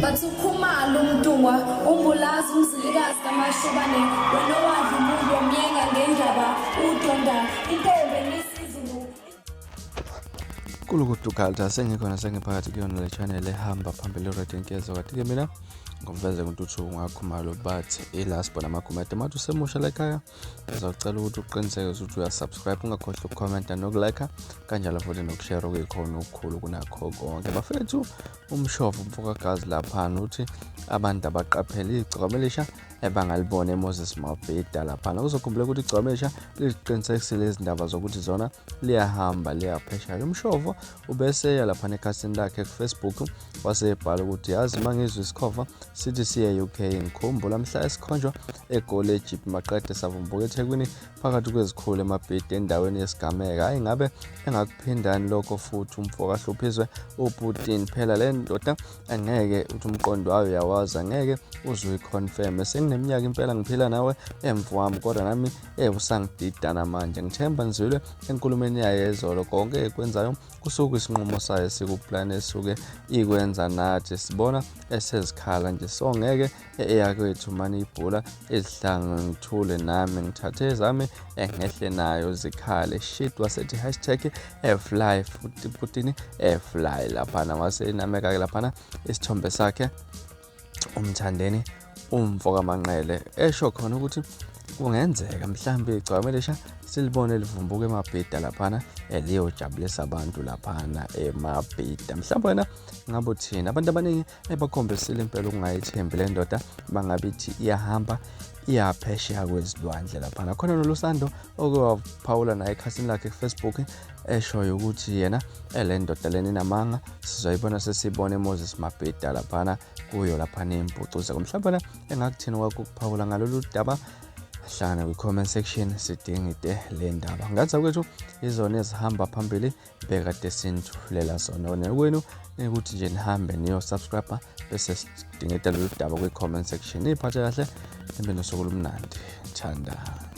Bathi uKhumalo uMntungwa uMbulazi uMzilikazi kaMashobane wena owadla umuntu wamyenga ngendaba udonda intombi enisizulu. Kulukudu Culture sengikhona sengiphakathi kuyona le channel ehamba phambili Radio Nkezo kanti-ke mina ngomveze kuNtuthuko ngakhumalo bathi ila sibona amagumede mathi usemusha la ekhaya ngizocela ukuthi uqiniseke ukuthi uyasubscribe ungakhohlwa ukukhomenta nokulike kanjalo futhi nokushare okuyikhona okukhulu kunakho konke bafethu umshovu umfokagazi laphana uthi abantu abaqaphele igcokama elisha ebangalibona eMoses Mabhida laphana kuzokhumbula ukuthi igcokama elisha liziqinisekisile izindaba zokuthi zona liyahamba liyaphesheya umshovo ubeseya laphana ekhasini lakhe kuFacebook wasebhala ukuthi yazi uma ngizwa isikhova sithi siye UK ngikhumbula mhla esikhonjwa eGoli eJip maqede savumbuka eThekwini phakathi kwezikhulu emabhidi endaweni yesigameko. Hhayi ngabe engakuphindani lokho futhi umfo kaHluphizwe uPutin phela le ndoda angeke uthi umqondo wayo uyawazi angeke uze uyiconfirme. Sengineminyaka impela ngiphila nawe emfo wami kodwa nami usangididana manje. Ngithemba nizwile enkulumeni yayo ezolo konke ekwenzayo kusuke isinqumo sayo sikuplan esuke ikwenza nathi sibona esezikhala nje so ngeke eyakwethu mane ibhula izihlangu ngithule nami ngithathe ezami engehle nayo zikhale shit wasethi hashtag fly futhi Putin fly laphana wasenameka-ke laphana isithombe sakhe umthandeni umfo kaManqele esho khona ukuthi kungenzeka mhlawumbe igcwame elisha silibone livumbuka emabhida laphana eliyojabulisa abantu laphana emabhida mhlawumbe wena ngabe uthini abantu abaningi ebakhombisile impela ukungayithembi le ndoda bangabe ithi iyahamba iyaphesheya kwezilwandle laphana khona nolusando oke waphawula naye ekhasini lakhe kufacebook eshoyo ukuthi yena ele ndoda lena inamanga sizoyibona sesibone Moses Mabhida laphana kuyo laphana impucuzeko mhlawumbe wena engakuthini kwakho ukuphawula ngalolu daba hlangana kwi-comment section sidingide le ndaba ngathi kwethu izona ezihamba phambili bekade sinithulela zona nekwenu ukuthi nje nihambe niyo-subscribe bese sidingida lolu daba kwi-comment section niyiphathe kahle nibe nosuku olumnandi thanda.